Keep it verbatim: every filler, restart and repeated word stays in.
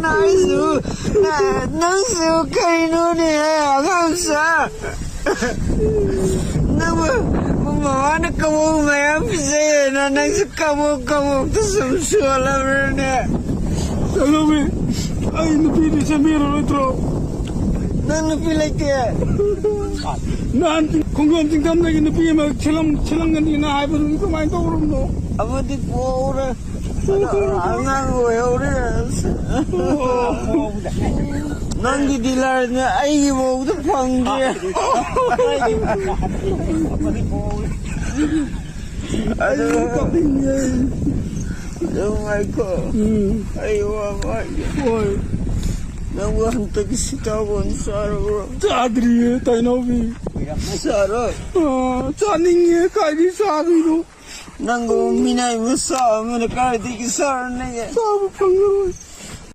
ꯅꯪꯁꯨ, ꯅ-, ꯅꯪꯁꯨ ꯀꯩꯅꯣꯅꯦ, ꯑꯉꯥꯡꯁꯥ? ꯅꯪꯕꯨ ꯃꯃꯥꯅ ꯀꯕꯣꯛ ꯃꯌꯥꯝ ꯄꯤꯖꯩꯌꯦꯅ, ꯅꯪꯁꯨ ꯀꯕꯣꯛ ꯀꯕꯣꯛꯇ ꯁꯨꯝ ꯁꯣꯜꯂꯕ꯭ꯔꯅꯦ? ꯆꯠꯂꯣꯃꯤ, ꯑꯩ ꯅꯨꯄꯤꯗꯤ ꯁꯦꯝꯕꯤꯔꯔꯣꯏꯗ꯭ꯔꯣ? ꯅꯪ ꯅꯨꯄꯤ ꯂꯩꯇꯦ? ꯅꯍꯥꯟ ꯈꯣꯡꯖꯣꯝ ꯆꯤꯡꯈꯝꯗꯒꯤ ꯅꯨꯄꯤ ꯑꯃ ꯁꯤꯜꯂꯝ-, ꯁꯤꯜꯂꯝꯒꯅꯤꯅ ꯍꯥꯏꯕꯗꯨꯗꯤ ꯀꯃꯥꯏꯅ ꯇꯧꯔꯕꯅꯣ? ꯑꯃꯗꯤ ꯄꯣꯛꯍꯧꯔꯦ꯫ ꯑꯉꯥꯡ ꯑꯣꯏꯍꯧꯔꯦ꯫ ꯅꯪꯒꯤ ꯗꯤꯂꯔꯅ ꯑꯩꯒꯤ ꯐꯥꯎꯗ ꯐꯪꯗ꯭ꯔꯦ꯫ ꯑꯗꯨ, ꯑꯗꯨ ꯉꯥꯏꯈꯣ꯫ ꯎꯝ꯫ ꯑꯩ ꯋꯥ ꯑꯃ ꯍꯥꯏꯒꯦ꯫ ꯍꯣꯏ꯫ ꯅꯪꯕꯨ ꯍꯟꯇꯛꯀꯤ ꯁꯤꯇꯥꯕꯣꯟ ꯆꯥꯔꯕ꯭ꯔꯣ? ꯆꯥꯗ꯭ꯔꯤꯌꯦ, ꯇꯥꯏꯅꯧꯕꯤ꯫ ꯆꯥꯔꯣꯏ? ꯑꯥ, ꯆꯥꯅꯤꯡꯉꯦ, ꯀꯥꯏꯗꯩ ꯆꯥꯗꯣꯏꯅꯣ? ꯅꯪꯒꯨꯝꯕ ꯃꯤꯅꯥꯏ ꯃꯆꯥ ꯑꯃꯅ ꯀꯥꯏꯗꯒꯤ ꯆꯥꯔꯨꯅꯦꯒꯦ? ꯆꯥꯕ ꯐꯪꯉꯔꯣꯏ꯫